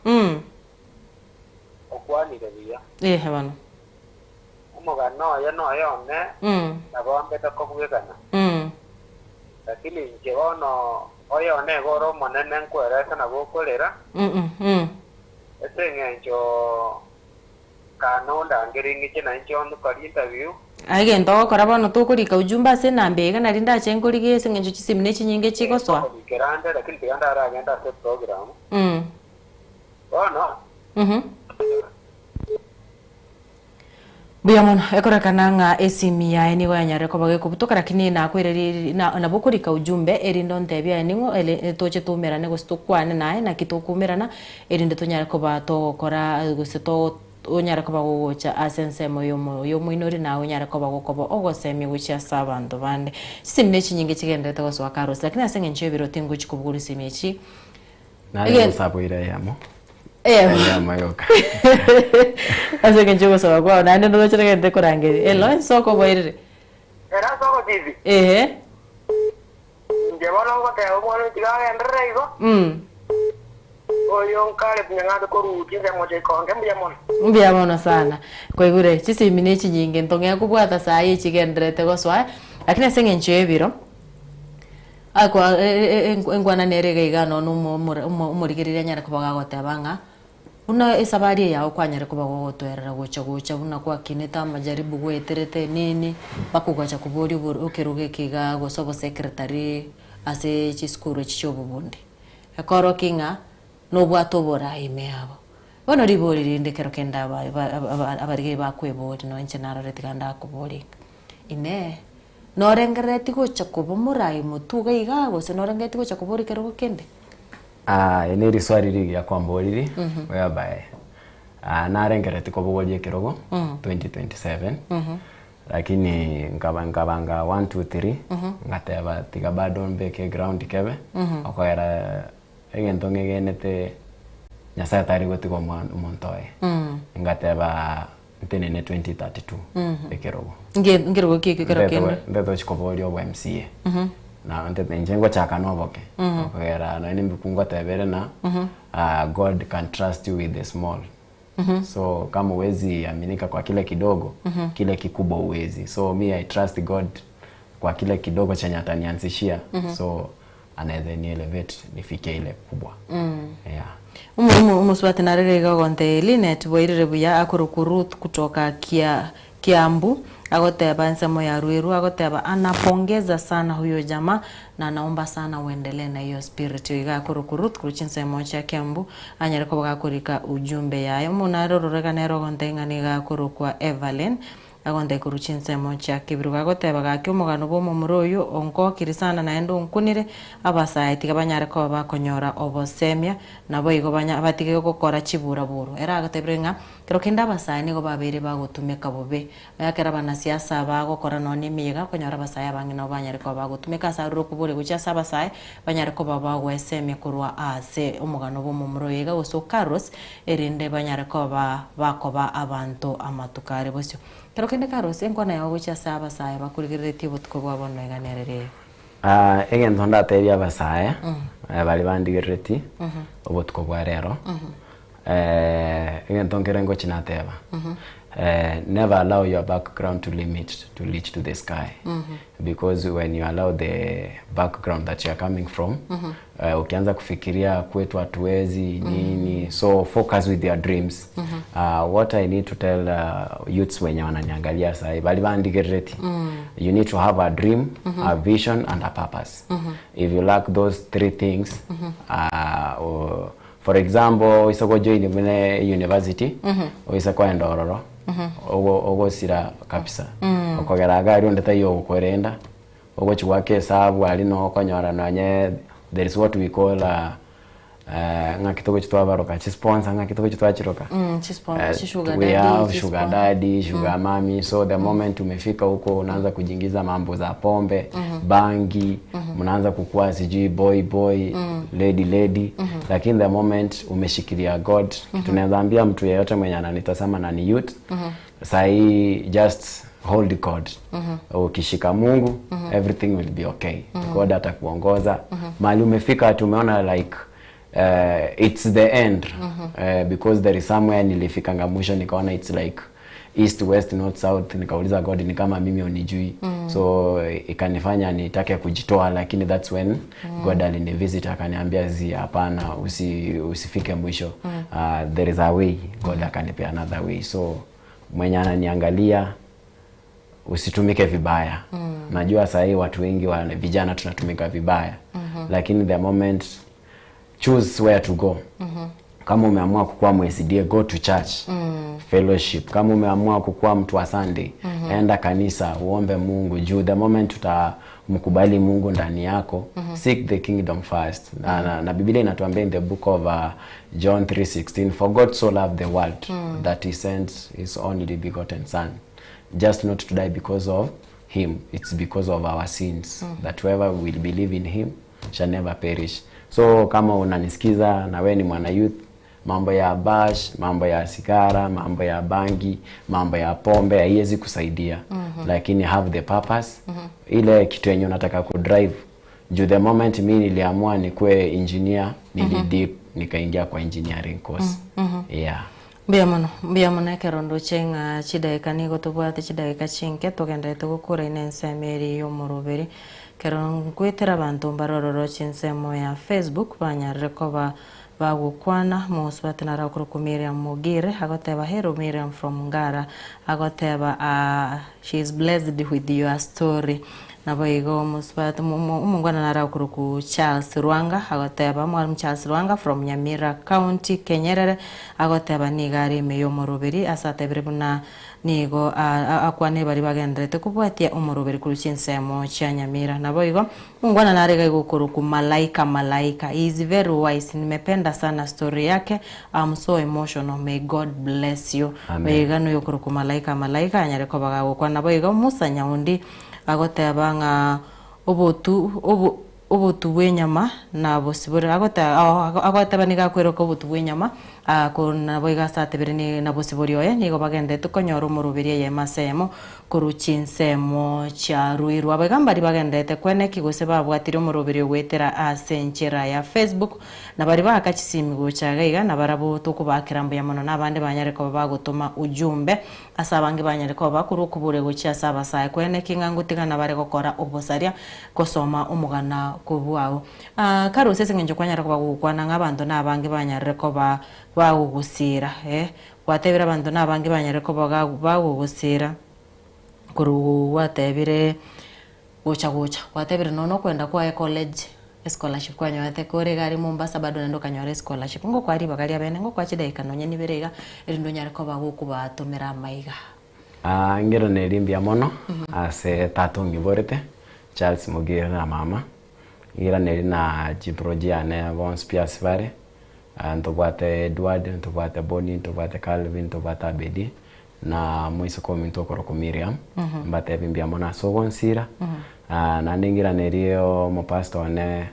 Mm. Ehe bono. Omogano oye noyo one, Mm. nabo ambete kobwegana. Mm. Lakini inche bono oyo one iga ore omonene nkwerete nabo okorera, Mm mm. ase eng'encho kane ondangere ing'iche na inche onde kori interview. Aye egento ogokora bono tokorika ujumbe ase enamba eye iga nari ndache nkorigie ase eng'encho chisimi ne chinyinge chigosoa. Nkorikera ande lakini tiga ndaragende ase eprogram. Mm. Bono. Mhm. Mbuya mono, ekorekana ng'a esimi yaye nigo yanyarire koba gekobutoka, lakini nakoire ri na nabo okorika ujumbe erinde ontebie aye ning'o ere toche toumerane gose tokwane naye naki tokoumerana erinde tonyare koba togokora gose to. onyare koba gogocha ase ensemo y'omoyo y'omoinori naye onyare koba gokoba ogosemia gochia ase abanto bande. Chisemi ne chinyinge chigendererete gosoa Carlos, lakini ase eng'encho y'ebiro tingochi kobugura chisemi echi. Nare Egen- gosaboira eyemo. Eyemo. Eyemo yoka. Ase eng'encho y'ogosaba kwao naende ndoroche nagenderete korangeria. Hello, ensoko oboirire? Ere ase ogotibi. Ehe. Inche bono ngoteba omwana oyo tiga agenderere igo, oyo nkare bunya ng'ande korwa chinsemo chia ikonge. Mbuya mono. Mbuya mono sana. Kwaigure chisemi ne chinyinge ntong'ea kobwata saa eye chigendererete gosoa, lakini ase eng'encho y'ebiro, akwa enkwana nere iga iga nonya na omorigereria anyare koba gagoteba ng'a. Buna esabari eye yao kwanyare koba gogotwerera gocha gocha buna gwakinete amajaribu gweterete nini, mpaka ogacha koboria obor ekerogo eke igaa gose obosekretari ase chisukuru echi chia obobundi. Ekorokia ng'a nobwate oboraai ime yabo. Bono ribori rinde ekero kende aba aba aba abarigeri bakweboria nonye inche naroreti iga ndakoboria iga, Inee! Norengerereti gocha koba omoraai motwe iga igaa gose norengerereti gocha koboria ekerogo kende? Aa eri ne riswali rigiya kwamboriri whereby narengereretie kobogoria ekerogo 2027 lakini nkaba nkabanga one two three ngateba tiga bado mbeke eground kebe okogera egento ng'egenete Nyasaye tari gotiga omwana omonto oye ngateba ntenene 2032 ekerogo. Nge nkerogo ki ekio kero kende? Ntete gochi koboria obo MCA. Na ntete inche ngochaka na oboke. Okogera nonye nimbuku ngotebere na God can trust you with the small. So kama huwezi aminika kwa kile kidogo, kile kikubwa huwezi. So me I trust God kwa kile kidogo chenye atanianzishia. So anaweza ni elevate nifikie ile kubwa. Yeah. Omo- omo- Omosubati narere iga ogontebia Linet bwairire buya akorokwa Ruth kutoka Kia Kiambu agoteba ensemo ya Ruiru agoteba anapongeza sana huyo jamaa na naomba sana uendelee na hiyo spirit iga akorokwa Ruth korwa chinsemo chia Kiambu anyare koba gakorika ujumbe yaye. Omo nare ororega nere ogontebia ng'a niga akorokwa Evelyn Agontebia korwa chinsemo chia kebirugo, agoteba, Gaki omogano bw'omomura oyio onkokire sana naende onkunire, abasae tiga banyare koba bakonyora obosemia, naboigo banya batige gokora chiburaburu. Ere agatebire ng'a kero kende abasae nigo babeire bagotumeka bobe. Ekero abanasiasa bagokora nonya emeyega, okonyora abasae abange nabo banyare koba bagotumeka ase aroro okoboria gochia ase abasae, banyare koba bagoesemia korwa aase omogano bw'omomura oyo iga gose o Carlos, erinde banyare koba bakoba abanto amatuko are bosio. Kero kende karose enkwana yao gochia ase abasae bakorigereretie obotuko bwa bono iga nere riyo. Egento ndatebie abasae baria bandigereretie obotuko bwa rero, egento nkere ngochia nateba, never allow your background to limit to reach to the sky because when you allow the background that you are coming from ukianza kufikiria kwetu hatuwezi nini so focus with your dreams what i need to tell youths wenye wananiangalia sahi bali bandigerereti you need to have a dream a vision and a purpose if you lack those three things for example oise gojoin buna university oise koenda ororo ogosira kabisa okogera iga aria onde taiyo ogokorenda Ogochia goaka esabu aria noo okonyora nonye there is what we call ng'aki togochia twabaroka chisponsor ng'aki togochia twachiroka Chisponsor, chisugar we daddy, have sugar chisponsor. daddy, sugar mummy so the moment umefika huko unaanza kujiingiza mambo za pombe bangi mnaanza kukua sijui boy boy lady lady lakini the moment umeshikilia God kitu naweza ambia mtu yeyote mwenye ananitazama na ni youth sahii just hold God ukishika Mungu everything will be okay God atakuongoza mahali umefika tumeona like it's the end because there is somewhere nilifikanga mwisho nikaona it's like east west north south nikauliza God ni kama mimi unijui so ikanifanya nitake kujitoa lakini that's when God alinivisit akaniambia zi hapana usi, usifike mwisho there is a way God akanipea another way so mwenye ananiangalia usitumike vibaya najua sahii watu wengi wa vijana tunatumika vibaya lakini the moment choose where to go kama umeamua kukuwa mSDA go to church fellowship kama umeamua kukuwa mtu wa Sunday enda kanisa uombe Mungu juu the moment uta Mkubali Mungu ndani yako. Seek the kingdom first. Na, na, na Biblia inatuambia in the book of John 3:16 for God so loved the world that he sent his only begotten son just not to die because of him it's because of our sins that whoever will believe in him shall never perish. So kama unanisikiza na we ni mwana youth mambo ya bash, mambo ya sigara, mambo ya bangi, mambo ya pombe haiwezi kusaidia. Lakini have the purpose. Ile kitu yenye unataka kudrive juu the moment mi niliamua nikuwe engineer nili deep nikaingia kwa engineering course. Yeah. Mbuya mono, mbuya mono ekero ndoche ng'a chidaeka nigo tobwate chidaeka chinke togenderete gokora ine ensemo eria ya omoroberi. Ekero nkoetera abanto mbare ororo chinsemo ya Facebook banyarire koba bagokwana, mosubati naro akorokwa Miriam Mogire agoteba hello Miriam from Ngara agoteba aah she is blessed with your story. Naboigo omosubati omongwana naro akorokwa Charles Rwanga agoteba Mwalimu Charles Rwanga from Nyamira County Kenyerere agoteba nigo are ime y'omoroberi ase atebire buna nigo akwane baria bagendererete kobwatia omoroberi korwa chinsemo chia Nyamira. Naboigo omongwana nare iga igokorokwa Malaika Malaika he is very wise nimependa sana story yake am so emotional may God bless you. Amen. Oyo iga noyokorokwa Malaika Malaika anyare koba gagokwana. Naboigo Musa Nyaundi Agoteba ng'a obotu obo obotu bw'enyama nabosibore agote agoteba nigo akweroka obotu bw'enyama ko naboigo ase atebire ni nabosibori oye nigo bagenderete konyora omoroberi eyemo ase eyemo korwa chinsemo chiaruirwe. Abaiga mbaria bagenderete kweneki gose babwatire omoroberi ogoetera ase enchera ya Facebook na baria baaka chisimi gocha iga iga nabarabwo tokobaakera mbuya mono na abande banyare koba bagotoma ujumbe Ase abange banyare koba korwa okobure gochia ase abasae, kwene ki ng'a ngotigana bare gokora obosaria gosoma omogana kobwao. Kare ase engencho kwanyara koba gogokwana ng'a abanto nabange banyarire koba bagogosiira, eh, gwatebire abanto nabange banyarire koba bagogosiira korwa gwatebire Gocha gocha, gwatebire nonya nokwenda kwaye college, escholarship kwanyorete kore iga aria Mombasa bado naende okanyora escholarship. Ngokoa ribaga ria bene, ngokoa chidakika nonya nibere iga, erinde onyare koba gokobatomera amaiga. Ah, ngiraneri mbuya mono ase tata ong'iborete, Charles Mogire na mama, ngiraneri na chibro chiane bonsi pi ase bare, ntobwate Edward, ntobwate Bonny, ntobwate Calvin, ntobwate Abedi, Na moiseke ominto okorokwa Miriam, mbatebi mbuya mono ase ogonsira. Naende ngiranerie omopastor one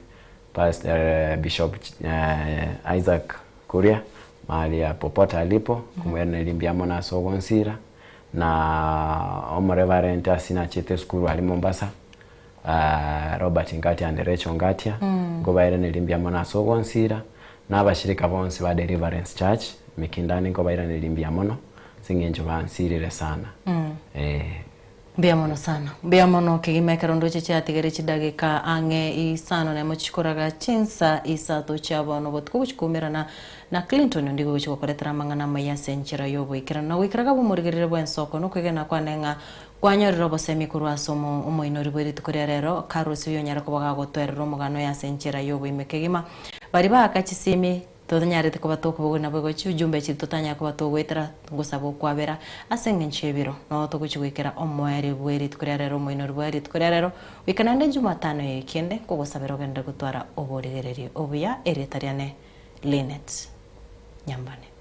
Pastor Bishop Isaac Kuria mahali popote alipo, komoiraneria mbuya mono ase ogonsira. Na omoreverend ase nachete esukuru aria Mombasa, Robert Ngatia and Rachel Ngatia, nkobairaneria mbuya mono ase ogonsira. Na abashirika bonsi ba Deliverance Church Mikindani nkobairaneria mbuya mono. Ase eng'encho bansirire sana. Eh. Mbuya mono sana. Mbuya mono kegima ekero ndoche chiatigere chidageka ang'e isano nemo chikoraga chinsa isato chia bono botuko gochia koumerana na Clinton ondigo gochia gokoretera amang'ana amaya ase enchera y'oboikeranu. Na goikera gabwo omorigereri bw'ensoko nokwegena kwane ng'a kwanyorire obosemi korwa ase omo omoinori bwe rituko ria rero Carlos oyonyare koba gagotoerera omogano oye ase enchera y'oboime kegima. Baria baaka chisimi Totanyarete koba tokobogwa naboigo chiujumbe echi totanyare koba togoetera ngosaba okwabera ase engencho y'ebiro. Noo togochia goikera omoerio bwe rituko ria rero omoinori bwe rituko ria rero goika naende Jumatano eye kende nkogosabera ogenderere gotwara oborigereria obuya erieta riane Linet Nyambane.